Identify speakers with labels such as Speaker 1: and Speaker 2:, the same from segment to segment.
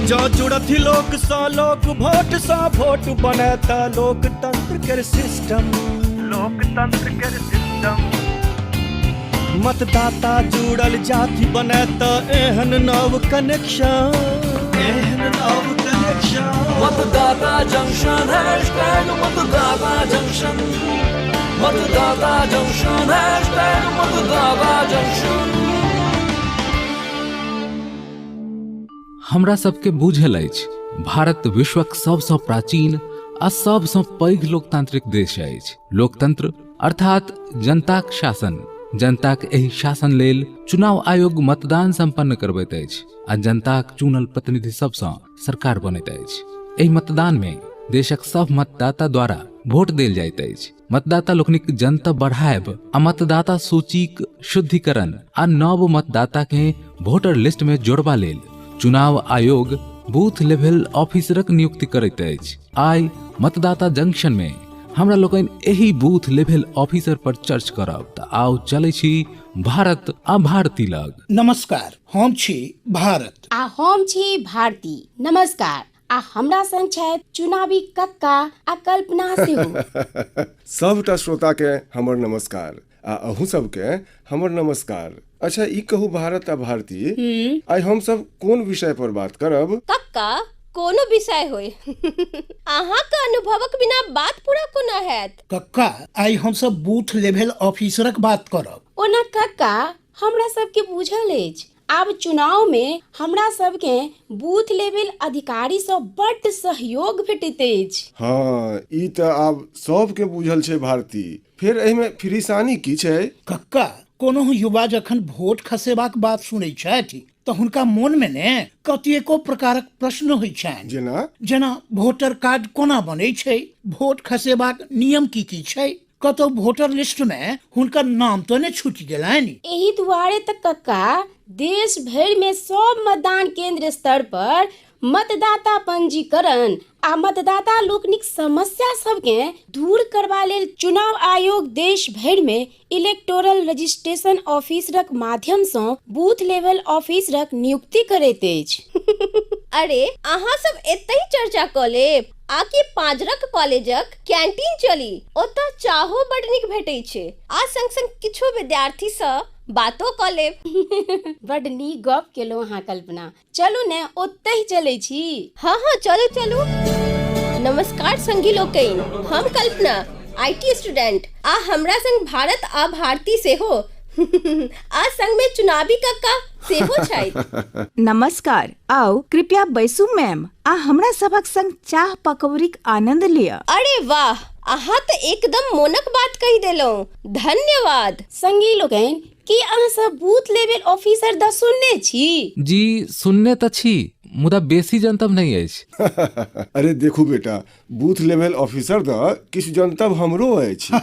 Speaker 1: जँ जुड़थि लोकसँ लोक, भोटसँ भोट बने तऽ लोकतंत्र केर सिस्टम।
Speaker 2: लोकतंत्र केर सिस्टम।
Speaker 1: मतदाता जुड़ल जाति बने तऽ एहन नव कनेक्शन, एहन नव कनेक्शन।
Speaker 3: मतदाता जंक्शन, हैशटैग मतदाता जंक्शन, मतदाता जंक्शन, हैशटैग मतदाता जंक्शन।
Speaker 4: हमरा सबके बुझल अछि, भारत विश्वक सबसँ प्राचीन आ सबसँ पैघ लोकतांत्रिक देश अछि। लोकतंत्र अर्थात जनताक शासन। जनताक एहि शासन लेल चुनाव आयोग मतदान संपन्न करबैत अछि आ जनताक चुनल प्रतिनिधि सबसँ सरकार बनैत अछि। एहि मतदान मे देशक सब मतदाता द्वारा वोट देल जाइत अछि। मतदाता लोकनिक जनतब बढ़ायब आ मतदाता सूचीक शुद्धिकरण आ नव मतदाता के वोटर लिस्ट में जोड़बा लेल चुनाव आयोग बूथ लेवल ऑफिसरक नियुक्ति करैत अछि। आइ मतदाता जंक्शन में हमरा लोकनि एहि बूथ लेवल ऑफिसर पर चर्च करब। तऽ आउ चलै छी भारत आ भारती लग।
Speaker 5: नमस्कार, हम छी भारत।
Speaker 6: आ हम छी भारती। नमस्कार। आ हमरा संग छथि चुनावी कक्का आ कल्पना सेहो।
Speaker 7: सभटा श्रोताके हमर नमस्कार आ अहूँ सबके हमर नमस्कार। अच्छा ई कहू भारत आ भारती, आइ हम सब कोन विषय पर बात करब?
Speaker 8: कक्का, कोनो विषय होय, अहाँक अनुभवक बिना बात पूरा कोना हैत?
Speaker 5: कक्का, आइ हमसब बूथ लेवल ऑफिसरक बात करब।
Speaker 6: ओना कक्का, हमरा सबके बुझल अछि, आब चुनाव में हमरा सबके बूथ लेवल अधिकारी सँ बड्ड सहयोग भेटैत अछि।
Speaker 7: हँ, ई तऽ आब सबके बुझल छै भारती, फेर एहिमे फिरिसानी की छै?
Speaker 5: कक्का, कोनो युवा जखन वोट खसेबाक बात सुनै छथि तऽ हुनका मोन में ने कतेको प्रकारक प्रश्न होइ छनि।
Speaker 7: जेना?
Speaker 5: जेना वोटर कार्ड कोना बनै छै, वोट खसेबाक नियम की की छै, कतौ वोटर लिस्ट में हुनकर नाम तो ने छूटि गेलनि।
Speaker 6: एहि दुआरे तऽ कक्का, देश भरि में सब मतदान केंद्र स्तर पर मतदाता पंजीकरण आ मतदाता लोकनिक समस्या सबके दूर करबा लेल चुनाव आयोग देश भरि में इलेक्टोरल रजिस्ट्रेशन ऑफिसरक माध्यम सँ बूथ लेवल ऑफिसरक नियुक्ति करैत अछि।
Speaker 8: अरे, अहाँ सब एतहि चर्चा कऽ लेब आ कि पाँजरक कॉलेजक कैंटीन चली? ओतऽ चाहो बड नीक भेटै छै आ संग संग किछु विद्यार्थी सँ बातो कऽ लेब।
Speaker 6: बड नीक गप केलहुँ अहाँ कल्पना। चलू ने ओतहि चलै छी।
Speaker 8: हँ हँ, चलू चलू। नमस्कार संगी लोकनि, हम कल्पना, IT student, आ हमरा संग भारत आ भारती सेहो, आ संग में चुनावी कक्का सेहो छथि।
Speaker 9: नमस्कार, आउ कृपया बैसू मैम आ हमरा सभक संग चाह पकौड़ीक आनंद लिअ।
Speaker 8: अरे वाह, अहाँ तऽ एकदम मोनक बात कहि देलहुँ, धन्यवाद।
Speaker 6: संगी लोकनि, की अहाँ सब बूथ लेवल ऑफिसर द सुनने छी?
Speaker 4: जी, सुनने तऽ छी, मुदा बेसी जनतब नहि अछि।
Speaker 7: अरे देखू बेटा, बूथ लेवल ऑफिसर द किछु जनतब हमरो अछि।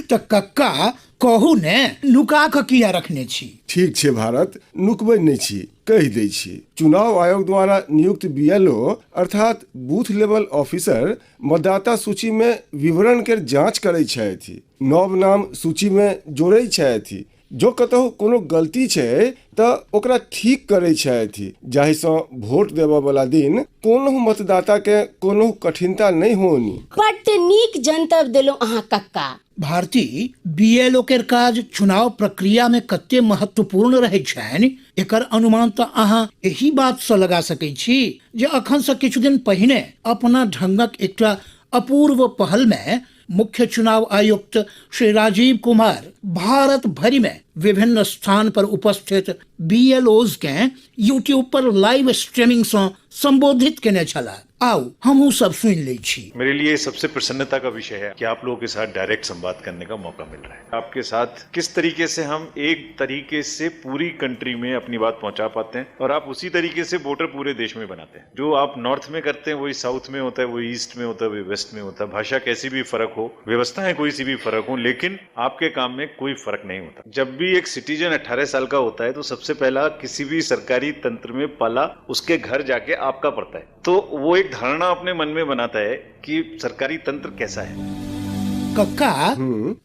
Speaker 5: तऽ कक्का कहू ने, नुका कऽ किया रखने छी?
Speaker 7: ठीक छै भारत, नुकबै नहि छी, कहि दै छी। चुनाव आयोग द्वारा नियुक्त बीएलओ अर्थात बूथ लेवल ऑफिसर मतदाता सूची मे विवरण केर जांच करै छथि, नव नाम सूची मे जोड़ै छथि, जँ कतहु कोनो गलती छै तऽ ओकरा ठीक करै छथि, जाहिसँ वोट देबऽ बला दिन कोनहु मतदाता केँ कोनहु कठिनता नहि होनि।
Speaker 6: बड्ड नीक जनतब देलहुँ अहाँ कक्का।
Speaker 5: भारती, बीएलओ केर काज चुनाव प्रक्रिया मे कते महत्वपूर्ण रहै छनि, एकर अनुमान तऽ अहाँ एहि बात सँ लगा सकै छी जे अखन सँ किछु दिन पहिने अपना ढंगक एकटा अपूर्व पहल मे मुख्य चुनाव आयुक्त श्री राजीव कुमार भारत भरि में विभिन्न स्थान पर उपस्थित बीएलओज के यूट्यूब पर लाइव स्ट्रीमिंग सँ संबोधित केने छलाह। आउ हमहूँ सब सुनि लै छी।
Speaker 10: मेरे लिए सबसे प्रसन्नता का विषय है कि आप लोगों के साथ डायरेक्ट संवाद करने का मौका मिल रहा है। आपके साथ किस तरीके से हम एक तरीके से पूरी कंट्री में अपनी बात पहुंचा पाते हैं और आप उसी तरीके से वोटर पूरे देश में बनाते हैं। जो आप नॉर्थ में करते हैं वही साउथ में होता है, वही ईस्ट में होता है, वही वेस्ट में होता है। भाषा कैसी भी फर्क हो, व्यवस्थाएं कोई सी भी फर्क हो, लेकिन आपके काम में कोई फर्क नहीं होता। जब भी एक सिटीजन 18 साल का होता है तो सबसे पहला किसी भी सरकारी तंत्र में पाला उसके घर जाके आपका पड़ता है, तो वो एक धारणा अपने मन में बनाता है कि सरकारी तंत्र कैसा है।
Speaker 5: कक्का,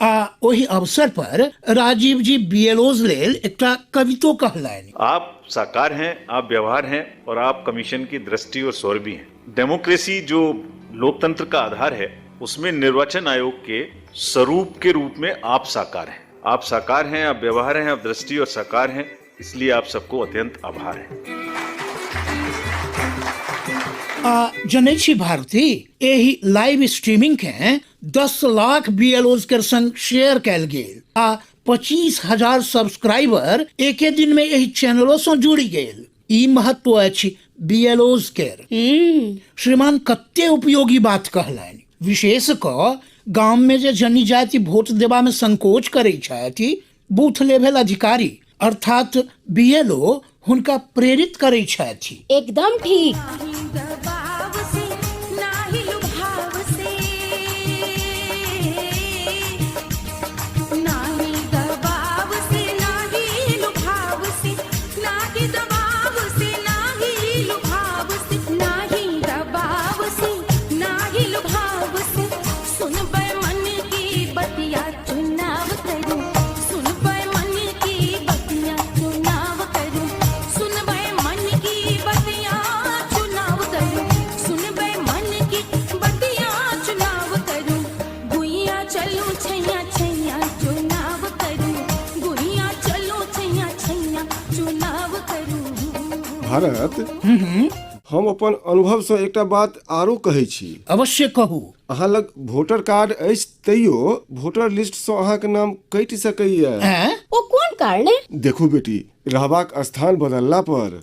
Speaker 5: आ ओहि अवसर पर राजीव जी बीएलओज लेल एकटा कवितो कहलनि।
Speaker 10: आप साकार हैं, आप व्यवहार हैं और आप कमीशन की दृष्टि और स्वर भी हैं। डेमोक्रेसी जो लोकतंत्र का आधार है, उसमें निर्वाचन आयोग के स्वरूप के रूप में आप साकार हैं। आप साकार हैं, आप व्यवहार हैं, आप दृष्टि और साकार हैं, इसलिए आप सबको अत्यंत आभार है।
Speaker 5: आ जनै छी भारती, एहि लाइव स्ट्रीमिंग के 10 लाख बीएलओज के संग शेयर कयल गेल आ 25,000 सब्सक्राइबर एके दिन में एहि चैनलो से जुड़ि गेल। ई महत्व अछि बीएलओज केर। श्रीमान कते उपयोगी बात कहलनि। विशेष क गाम में जे जनजाति वोट देबा में संकोच करै छथि, बूथ लेवल अधिकारी अर्थात बीएलओ हुनका प्रेरित करै छथि।
Speaker 6: एकदम ठीक।
Speaker 7: भारत, हम अपन अनुभव से एकटा बात आरो कहै छी।
Speaker 5: अवश्य कहू।
Speaker 7: अहाँ लग वोटर कार्ड अछि तैयो वोटर लिस्ट से अहाँके नाम कटि सकैया।
Speaker 6: ओ कोन कारणे?
Speaker 7: देखू बेटी, रहबाक स्थान बदलला पर,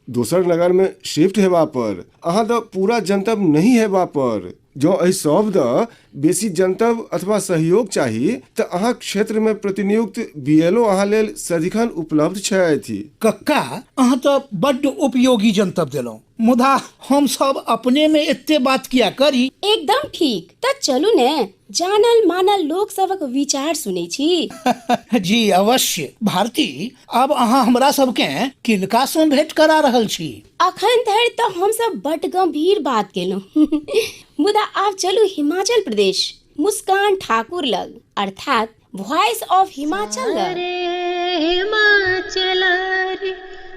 Speaker 7: दोसर नगर में शिफ्ट हेबा पर, अहाँ द पूरा जनतब नहीं हेबा पर, जँ एहि सब द बेसी जनतब अथवा सहयोग चाही तऽ अहाँक क्षेत्र में प्रतिनियुक्त बीएलओ अहाँ लेल सदिखन उपलब्ध छथि।
Speaker 5: कक्का, अहाँ तऽ बड्ड उपयोगी जनतब देलहुँ, मुदा हम सब अपने में एते बात किया करी।
Speaker 6: एकदम ठीक। तऽ चलू ने जानल मानल लोक सबक विचार सुनै छी।
Speaker 5: जी अवश्य। भारती, आब अहाँ हमरा सबके किनका सँ भेंट करा रहल छी?
Speaker 6: अखन धरि तऽ हमसब बड्ड गंभीर बात केलहुँ, मुदा आब चलू हिमाचल प्रदेश मुस्कान ठाकुर लग, अर्थात वॉइस ऑफ हिमाचल लग।
Speaker 11: हिमाचल री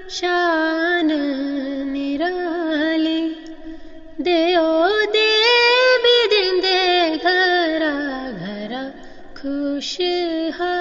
Speaker 11: शान निराली, देओ देवी दिंदे घरा घरा खुशहाली।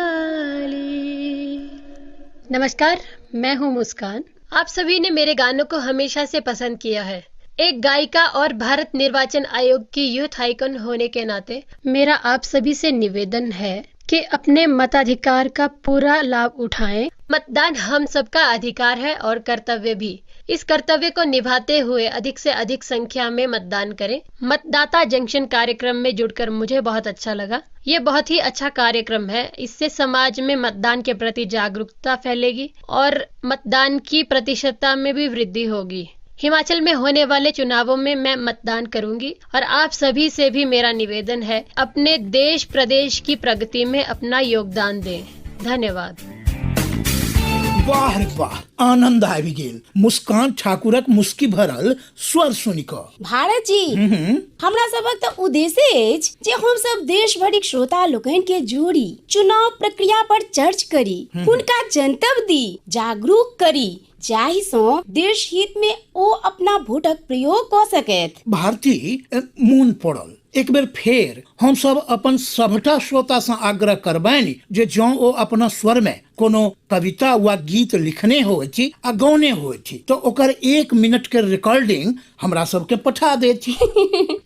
Speaker 11: नमस्कार, मैं हूँ मुस्कान। आप सभी ने मेरे गानों को हमेशा से पसंद किया है। एक गायिका और भारत निर्वाचन आयोग की यूथ आइकन होने के नाते मेरा आप सभी से निवेदन है कि अपने मताधिकार का पूरा लाभ उठाएं। मतदान हम सबका अधिकार है और कर्तव्य भी। इस कर्तव्य को निभाते हुए अधिक से अधिक संख्या में मतदान करें। मतदाता जंक्शन कार्यक्रम में जुड़कर मुझे बहुत अच्छा लगा। ये बहुत ही अच्छा कार्यक्रम है। इससे समाज में मतदान के प्रति जागरूकता फैलेगी और मतदान की प्रतिशतता में भी वृद्धि होगी। हिमाचल में होने वाले चुनावों में मैं मतदान करूंगी और आप सभी से भी मेरा निवेदन है, अपने देश प्रदेश की प्रगति में अपना योगदान दें। धन्यवाद।
Speaker 5: वाह रे वाह, आनंद आबि गेल मुस्कान ठाकुरक मुस्की भरल स्वर सुनि कऽ।
Speaker 6: भारत जी, हमरा सबक तऽ उद्देश्य अछि जे हम सब देश भरिक श्रोता लोकनि के जोड़ी, चुनाव प्रक्रिया पर चर्च करी, हुनका जनतब दी, जागरूक करी, जाहि सँ देश हित में ओ अपना वोटक प्रयोग कऽ सकैत।
Speaker 5: भारती, मोन पड़ल, एक बेर फेर हम सब अपन सभटा श्रोता सँ आग्रह करबनि जे जँ ओ अपना स्वर में कोनो कविता वा गीत लिखने होथि आ गौने होथि तऽ ओकर 1 मिनट के रिकॉर्डिंग हमरा सबके पठा देथि।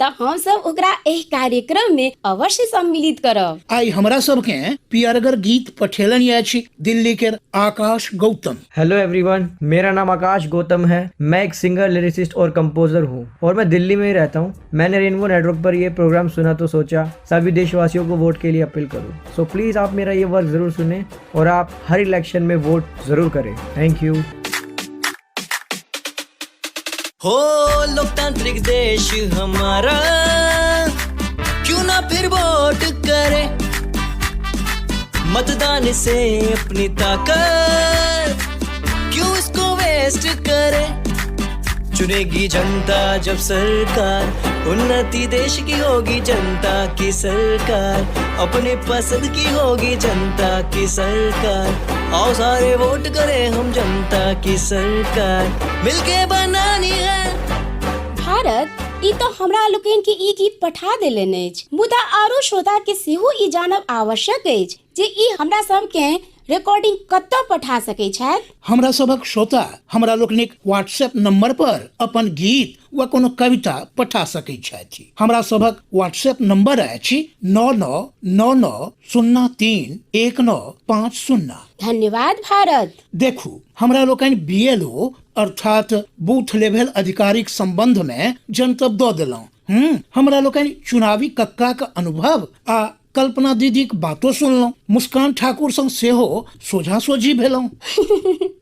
Speaker 6: तऽ हम सब ओकरा एहि कार्यक्रम में अवश्य सम्मिलित करब।
Speaker 5: आइ हमरा सबके पियरगर गीत पठेलनि अछि दिल्ली के आकाश गौतम।
Speaker 12: हेलो एवरीवन, मेरा नाम आकाश गौतम है। मैं एक सिंगर, लिरिसिस्ट और कंपोजर हूँ और मैं दिल्ली में ही रहता हूँ। मैंने रेनबो नेटवर्क पर ये प्रोग्राम सुना तो सोचा सभी देशवासियों को वोट के लिए अपील करूँ। सो प्लीज़ आप मेरा ये वर्क ज़रूर सुने और आप हर इलेक्शन में वोट ज़रूर करें। Thank you.
Speaker 3: हो लोकतांत्रिक देश हमारा, क्यों ना फिर वोट करे। मतदान से अपनी ताकत क्यों इसको वेस्ट करे। चुनेगी जनता जब सरकार, उन्नति देश की होगी जनता की सरकार। अपने पसंद की होगी जनता की सरकार, आओ सारे वोट करें हम जनता की सरकार, मिलके बनानी है।
Speaker 6: भारत, ई तो हमरा लोकनि के ई गीत पठा देलनि अछि, मुदा आरो श्रोता के सेहो ई जानब आवश्यक अछि जे ई हमरा सबके रिकॉर्डिंग कतऽ पठा सकै छथि।
Speaker 5: हमरा सभक श्रोता हमरा लोकनिक व्हाट्सएप नंबर पर अपन गीत वा कोनो कविता पठा सकैत छथि। हमरा सभक व्हाट्सएप नंबर अछि 9 9 9 9 0 3 1 9 5 0।
Speaker 6: धन्यवाद भारत।
Speaker 5: देखू, हमरा लोकनि बी एल ओ अर्थात बूथ लेवल अधिकारीक संबंध में जनतब दऽ देलहुँ। हमरा लोकनि चुनावी कक्काक अनुभव आ कल्पना दीदीक बातो सुनलहुँ, मुस्कान ठाकुर संग सेहो सोझा सोझी भेलहुँ।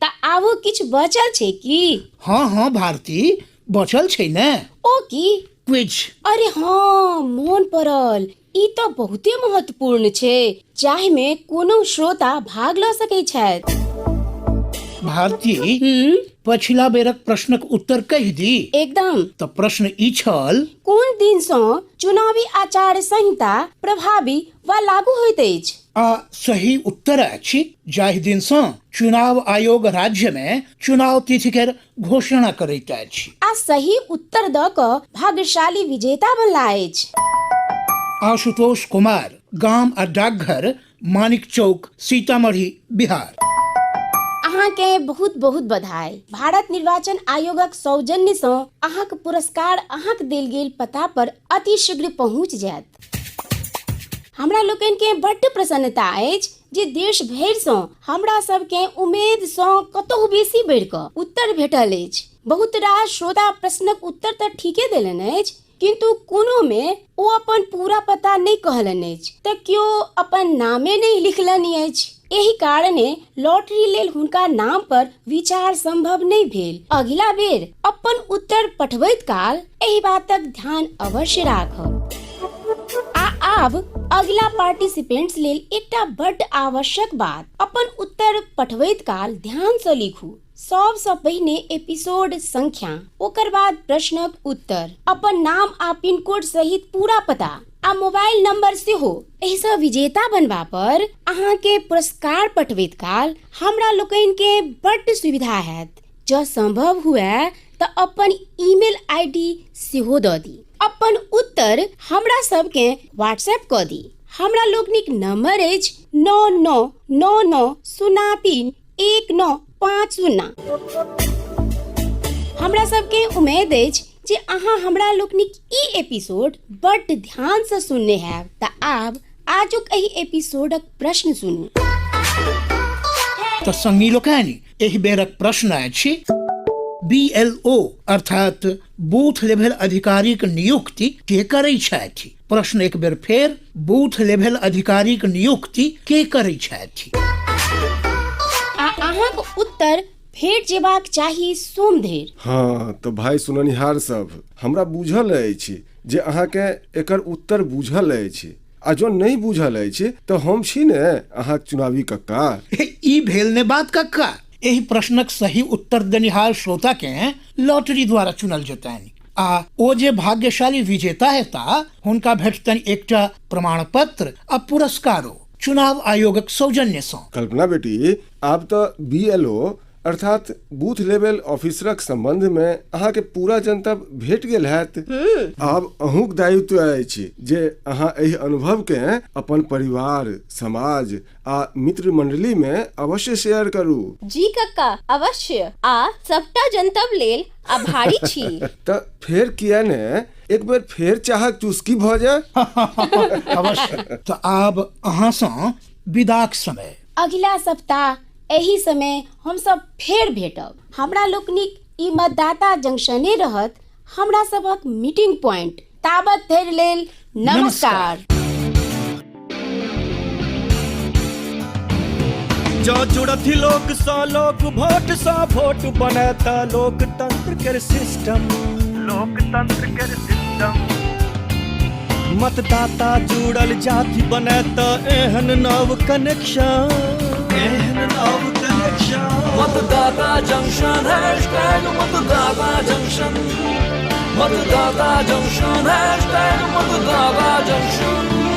Speaker 6: तऽ आबो किछु बचल छै की?
Speaker 5: हाँ हाँ भारती, बचल छै ने।
Speaker 6: ओ की?
Speaker 5: क्विज।
Speaker 6: अरे हाँ, मोन पड़ल, ई तऽ बहुते महत्वपूर्ण छै, जाहिमे कोनो श्रोता भाग लऽ सकै छथि।
Speaker 5: भारती, पछिला बेरक प्रश्नक उत्तर कहि दी।
Speaker 6: एकदम।
Speaker 5: तऽ प्रश्न ई छल,
Speaker 6: कोन दिन सँ चुनावी आचार संहिता प्रभावी वा लागू होइत अछि?
Speaker 5: आ सही उत्तर अछि जाहि दिन सँ चुनाव आयोग राज्य मे चुनाव तिथि केर घोषणा करैत अछि।
Speaker 6: आ सही उत्तर दऽ कऽ भाग्यशाली विजेता बनला अछि
Speaker 5: आशुतोष कुमार, गाम आ डाकघर मानिक चौक, सीतामढ़ी, बिहार।
Speaker 6: अहाँके बहुत बहुत बधाई। भारत निर्वाचन आयोगक सौजन्य सँ अहाँक पुरस्कार अहाँक देल गेल पता पर अति शीघ्र पहुँच जायत। हमरा लोकनि के बड्ड प्रसन्नता अछि जे देश भरि सँ हमरा सबके उम्मीद सँ कतहु बेसी बढ़ि कऽ उत्तर भेटल अछि। बहुत रास श्रोता प्रश्नक उत्तर तऽ ठीके देलनि अछि, किन्तु कोनो मे ओ अपन पूरा पता नहि कहलनि अछि तऽ केओ अपन नामे नहि लिखलनि अछि। एहि कारणे लॉटरी लेल हुनका नाम पर विचार संभव नहि भेल। अगिला बेर अपन उत्तर पठबैत काल एहि बातक ध्यान अवश्य राखब। आ आब अगिला पार्टिसिपेंट्स लेल एकटा बड्ड आवश्यक बात, अपन उत्तर पठबैत काल ध्यान सँ लिखू। सबसँ पहिने एपिसोड संख्या, ओकर बाद प्रश्नक उत्तर, अपन नाम आ पिन कोड सहित पूरा पता आ मोबाइल नंबर सेहो। एहिसँ विजेता बनबा पर अहाँके पुरस्कार पठबैत काल हमरा लोकनि के बड्ड सुविधा हैत। जँ संभव हुए तऽ अपन ईमेल आईडी सेहो दऽ दी। अपन उत्तर हमरा सबके व्हाट्सएप कऽ दी। हमरा लोकनिक नंबर अछि 9 9 9 9 0 3 1 9 5 0। हमरा सबके उम्मीद अछि जे अहाँ हमरा लोकनिक ई एपिसोड बड्ड ध्यान से सुनने हैब। तऽ आब आजुक एहि एपिसोडक प्रश्न सुनू।
Speaker 5: तऽ संगी लोकनि, एहि बेरक प्रश्न अछि बी एल ओ अर्थात बूथ लेवल अधिकारीक नियुक्ति के करै छथि? प्रश्न एक बेर फेर, बूथ लेवल अधिकारीक नियुक्ति के करै छथि?
Speaker 6: आ अहाँक उत्तर भेट जेबाक चाही सोम धरि।
Speaker 7: हाँ, तऽ भाई सुननिहार सब, हमरा बूझल अछि जे अहाँके एकर उत्तर बूझल अछि, आ जँ नहि बूझल अछि तऽ हम छी ने अहाँक चुनावी कक्का।
Speaker 5: ई भेल ने बात कक्का। एहि प्रश्नक सही उत्तर देनिहार श्रोता के लॉटरी द्वारा चुनल जेतनि आ ओ जे भाग्यशाली विजेता हेता हुनका भेटतनि एकटा प्रमाण पत्र आ पुरस्कारो चुनाव आयोगक सौजन्य सँ।
Speaker 7: कल्पना बेटी, आब तऽ बी एल ओ अर्थात बूथ लेवल ऑफिसरक संबंध में अहाँके पूरा जनतब भेट गेल हैत। आब अहूँक दायित्व अछि जे अहाँ एहि अनुभव के अपन परिवार, समाज आ मित्र मंडली में अवश्य शेयर करू।
Speaker 8: जी कक्का, अवश्य, आ सबटा जनतब लेल आभारी छी।
Speaker 7: तऽ फेर किया ने एक बेर फेर चाहक चुस्की भऽ जाय।
Speaker 5: अवश्य। तऽ आब अहाँसँ विदाक समय।
Speaker 6: अगिला सप्ताह एहि समय हमसब फेर भेटब। हमरा लोकनिक ई मतदाता जंक्शने रहत हमरा सभक मीटिंग पॉइंट। ताबत धरि लेल नमस्कार।
Speaker 1: जँ जुड़थि लोक सँ लोक, वोट सँ वोट बनत लोकतंत्र केर सिस्टम।
Speaker 2: लोकतंत्र केर सिस्टम।
Speaker 1: मतदाता जुड़ल जाति बनत एहन नव कनेक्शन, एहन नव कनेक्शन।
Speaker 3: मतदाता जंक्शन, हैशटैग मतदाता जंक्शन, मतदाता जंक्शन, हैशटैग मतदाता जंक्शन।